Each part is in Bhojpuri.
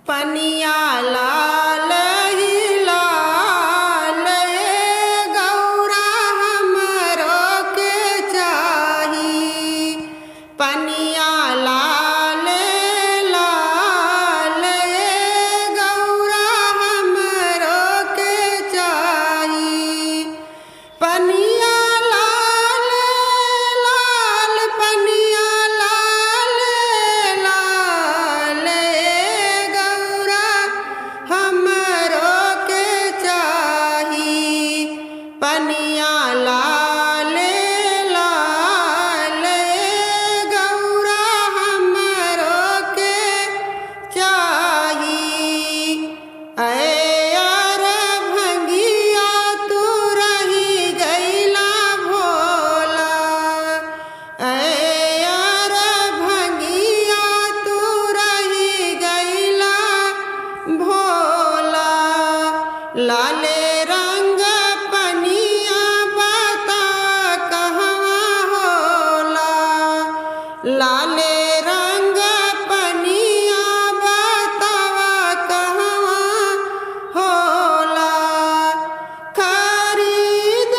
पनिया लाल ही लाल ए गौरा हमरो के चाही। पनिया लाल लाल ए गौरा हमरो के चाही। पनिया लाल लाल, पनिया लाल लाल ए गौरा हमरो के चाही। पनिया लाल लाल ए गौरा हमरो के चाही। अरे यार भंगिया तू रही गईला भोला, अरे यार भंगिया तू रही गईला भोला। लाले रंग पनिया बता कहवा होला, लाले रंग पनिया बतावा कहवा होला। खरीद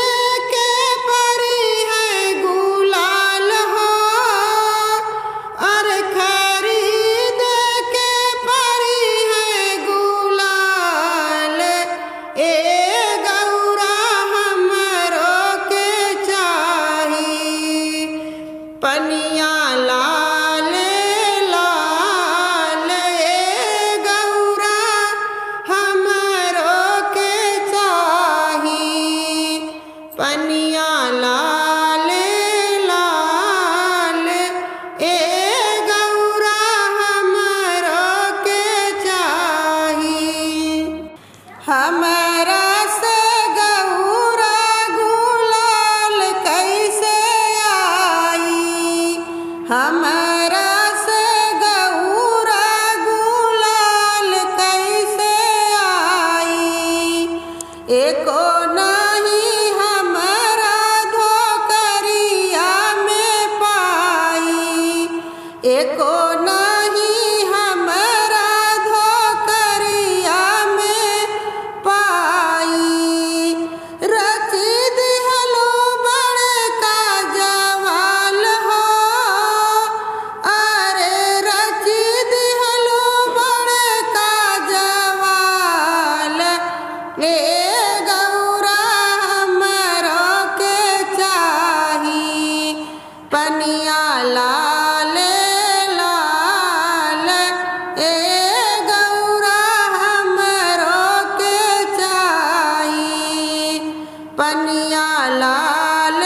के परी है गुलाल हो, अरे खरीद के परी है गुलाल ए गौरा हमरो के चाही। पनिया लाल लाल ए गौरा हमरो के चाही। पनिया लाल लाल ए गौरा हमरो के चाही। हमरा से गौरा गुलाल कैसे आई, हमरा से गौरा गुलाल कैसे आई। एको नहीं हमरा धोकरिया में पाई, एको नहीं हमरा धोकरिया में पाई। रच दिहलो बड़का जवाल हो, अरे रच दिहलो बड़का जवाल ए गौरा हमरो के चाही। पनिया लाल लाल ए गौरा हमरो के चाही। पनिया लाल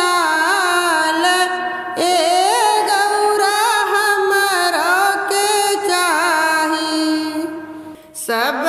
लाल ए गौरा हमरो के चाही। सब